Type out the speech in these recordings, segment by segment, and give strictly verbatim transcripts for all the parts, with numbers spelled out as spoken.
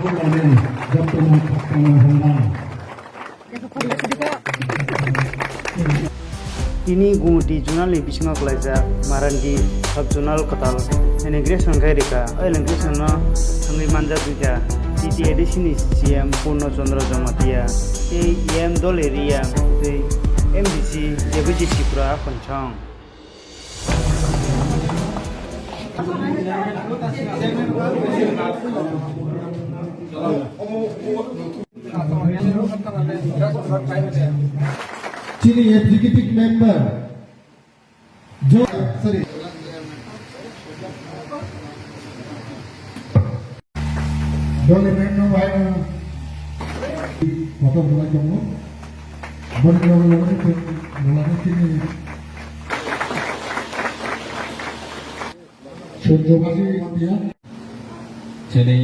Tini Gumoti Zonal ni bisingo kwlaijak Marandi Sub Zonal kwtal inauguration khe rikha. O inauguration no thangwi manjak wngkha T T A D C ni C M Purno Chandra Jamatia tei E M Dolly Reang tei M D C Debojit Tripura Akhonsong. Chini executive member, Jo-, sorry. Dole member no bahai no. Motor bolai tongo. Boni logo logo ni chini. Chini,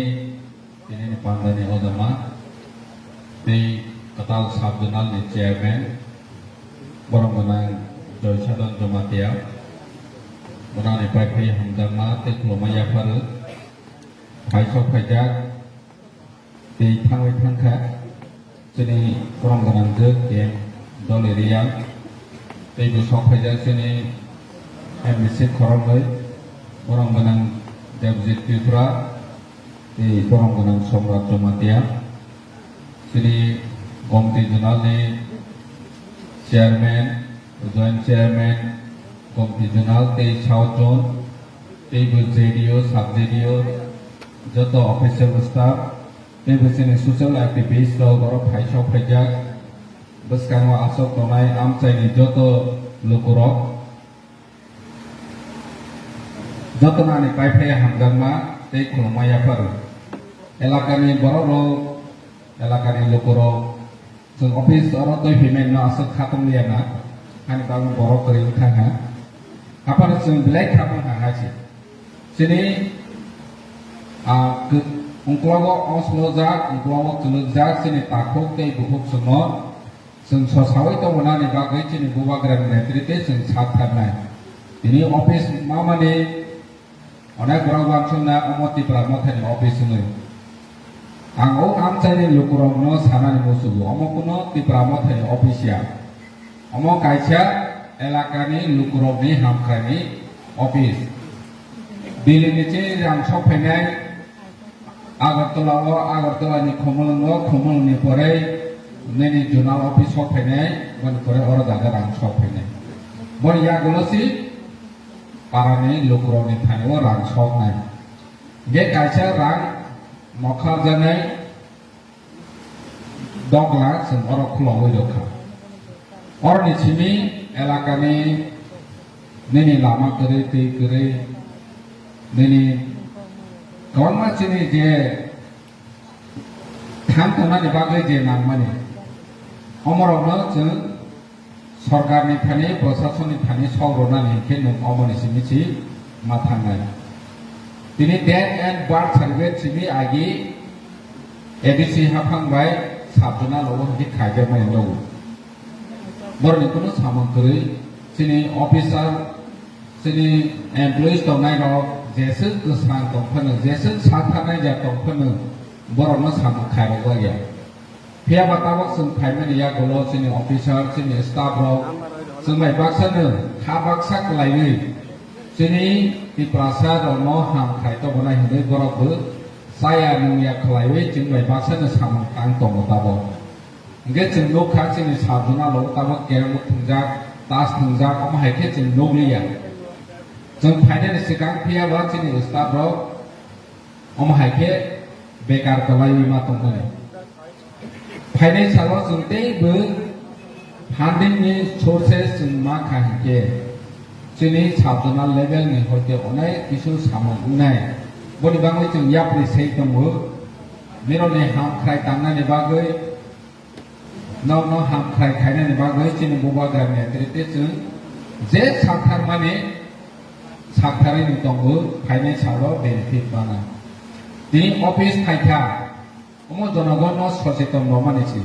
chini ni pandani ojama, tei kwtal sub zonal ni chairman, borok gwnang Joy Sadon Jamatia, borok ni pai phai hamjakma tei khulumma yapharo, pai sok phaijak, tei thangwi thangkha. Chini khorang gwnang je K M Dol area, tei bo sok phaijak chini M D C khoroknwi, khorang gwnang Debjit Tripura, tei khorang gwnang Somrat Jamatia. Chini Gomti Zonal ni chairman, joint chairman, Gomti Zonal tei South Zone, tei bo J D O, sub J D O, joto official staff, tei bo chini social activist rok borok phai sok phaijak, bwskango aswk tongnai amchaini joto lukurok, jotono ani pai phai hamjakma tei khulumma yapharo. Elakani borok rok, elakani lukurok, chwng office oro twi phaimani no aswk khatong liya na, ani bagwi borok kwrwi wngkha ha. Aphano chwng belai kha wngkha ha se. Chini, ah, kw-, ungklogo oslojak, ungklogo kwlwkjak chini takhuk tei bukhuk chwngno chwng sosawi tongmani bagwi chini bubagrani netrite chwng sak tharnai. Tini office mamani onek borok uansukna omo Tipra Mothani office hwnwi. Ang o amchaini lukurokno sanani muchugo, omo kuno Tipra Mothani office ya. Omo kaisa elakani lukurokni hamkraini office. Delhi ni chini rang sok phainai Agartala o, Agartala ni Khumulwng o, Khumulwng ni pore nini zonal office sok phainai, boni pore oro jaga rang sok phainai. Boni yagulo si parani lukurokni thani o rang soknai. Ge kaisa rang mokharjaknai dogla chwng oro khulogwi rwkha. Oroni simi elakani nini lama kwrwi, twi kwrwi, nini kwbangma chini je thang tongnani bagwi je nangmani, omorokno chwng sorkarni thani, prosasonni thani sok rwnani hinkhe nwng omoni simi si ma thangnai. Tini death and birth certificate simi agi A D C haphang bai sub zonal o hinkhe khaijakmani nogo. Borokni kunu samung kwrwi, chini officer, chini employees tongnai rok jeswk kwsang tong phano, jeswk sak tharnai ja tong phano, borokno samung khairokjak ya. Phiya ba tabok chwng phaimani yagulo chini officer, chini staff rok chwng bai baksa no kha baksa kwlaiwi chini Tiprasa rokno ham khai tongmani hinwi borok bo chaya nungya khwlaiwi chwng bai baksa no samung tang tongo tabok. Hingke chwng nukha chini sub zonal o tabok kereng bo thwngjak, tas thwngjak, omo hai khe chwng nukliya. Chwng phainani swkang phiya ba chini staff rok omo hai khe bekar kwlaiwi ma tongmani. Phainai salo chwng teibo funding ni sources chwng ma kha hinkhe chini sub zonal level ni hoite onek kisu samung wngnai. Boni bagwi chwng yapri sei tongo. Nirokni ham khrai tangnani bagwi Nokno ham khrai khainani bagwi chini bubagrani netrite chwng je saktharmani saktharwi nwng tongo, phainai salo benefit mana. Tini office khaikha, omo jonogonno socheton rwmani se.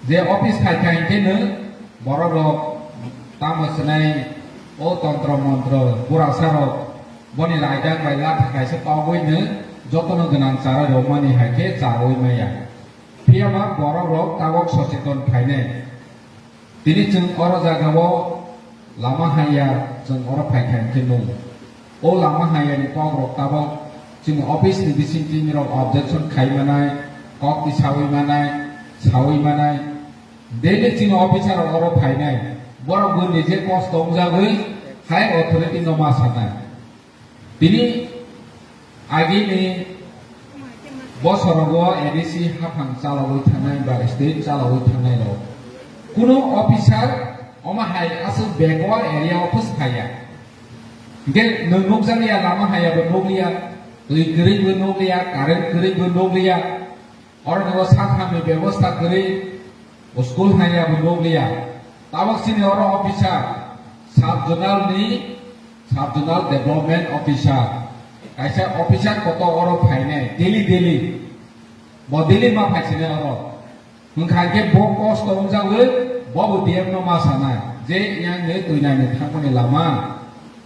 Je office khaikha hinkhe nwng borok rok tamo swnai o tontro montro burasa rok boni raidang bai latha kaisa togwi nwng jotono gwnang chara rwmani hai khe chawi maya. Phiya ba borok rok tabok socheton phainai. Tini chwng oro jagao lama haya, chwng oro phaikha hinkhe nung. O lama hayani kok rok tabok chini office ni bisingtwi nirok objection khai manai, kok tisawi manai, sawi manai. Daily chini officer rok oro phainai. Borok bo nije kosto wngjagwi high authority no ma sanai. Tini agini bosorogo A D C haphang chalogwi thangnai ba state chalogwi thangnai rok. Kuno officer omo hai aswk backward area o phus phaiya. Hinkhe nwng nukjakya lama hayabo nukliya, twi kwrwibo nukliya, current kwrwibo nukliya. Oro ni o sakhamni bebosta kwrwi, o school hanya bo nukliya. Tabok chini oro officer, sub zonal ni, sub zonal development officer. Kaisa officer koto oro phainai, daily daily. Bo daily ma phaisinai oro. Hwnkha khe bo kosto wngjagwi, bo bo D M no ma sanai. Je yang ni twi nai ni thangmani lama.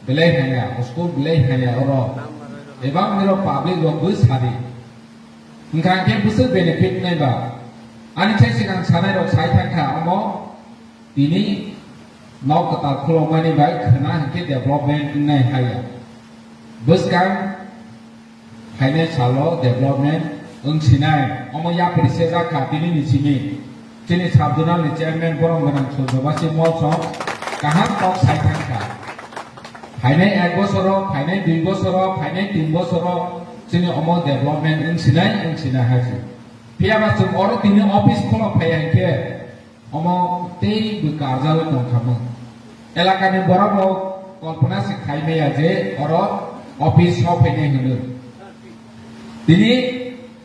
Belai haya, school belai haya oro. Ebang nirok public rok bw sadi. Hwnkha khe bwswk benefit nai ba. Ani sai swkang sanai rok sai thangkha omo tini nok kwtal khulokmani bai khwna hinkhe development wngnai haya. Bwskang Phainai salo development wng sinai, omo yapri sejak kha tini ni simi. Chini sub zonal ni chairman borom gwnang Surjobasi Molsom kaham kok sai thang kha. Phainai ek bosoro, phainai dui bosoro, phainai tin bosoro chini omo development wng sinai, wng sinai hai se. Phiya ba chwng oro tini office khulok phaiya hinkhe, Omo tei bw karjawi tongkha mung. Elakani borok rok kolpona se khai maya je oro office sok phainai hwnwi. Tini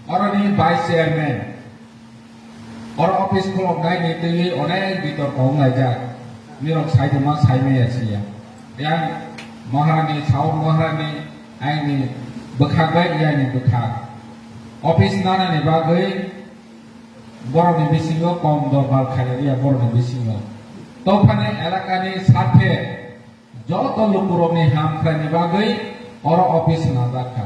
oroni vice chairman, oro office khuloknai ni twi onek bitorko wnglaijak. Nirok sai tongma sai maya siya. Yang Maharani, South Maharani, aini bwkhak bai yani bwkhak. Office nanani bagwi Borokni bisingo kom dorbar khairokya borokni bisingo. Tophani elakani sathe joto lukurokni ham khlaini bagwi oro office swnamjak kha.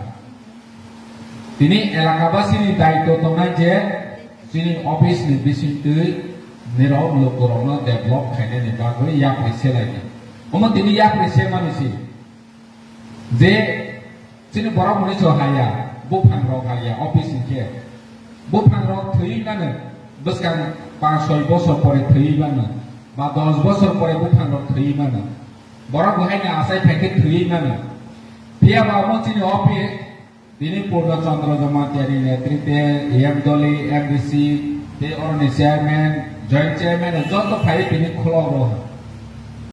Tini elakabasini daitw tongnai je chini office ni bisingtwi nirok lukurokno develop khainani bagwi yapri selaidi. Omo tini yapri semani si. Je chini borok mwnwi so haya, buphang rok haya, office hinkhe. Buphang rok thwi mano, bwskang panch soi bosor pore thwi mano, ba dos bosor pore buphang rok thwi mano. Borok bo haino achai phaikhe thwi mano. Phiya ba omo chini office, tini Purno Chandra Jamatia ni netrite, E M Doli, M D C, tei oroni chairman, joint chairman, joto phai tini khulok rok.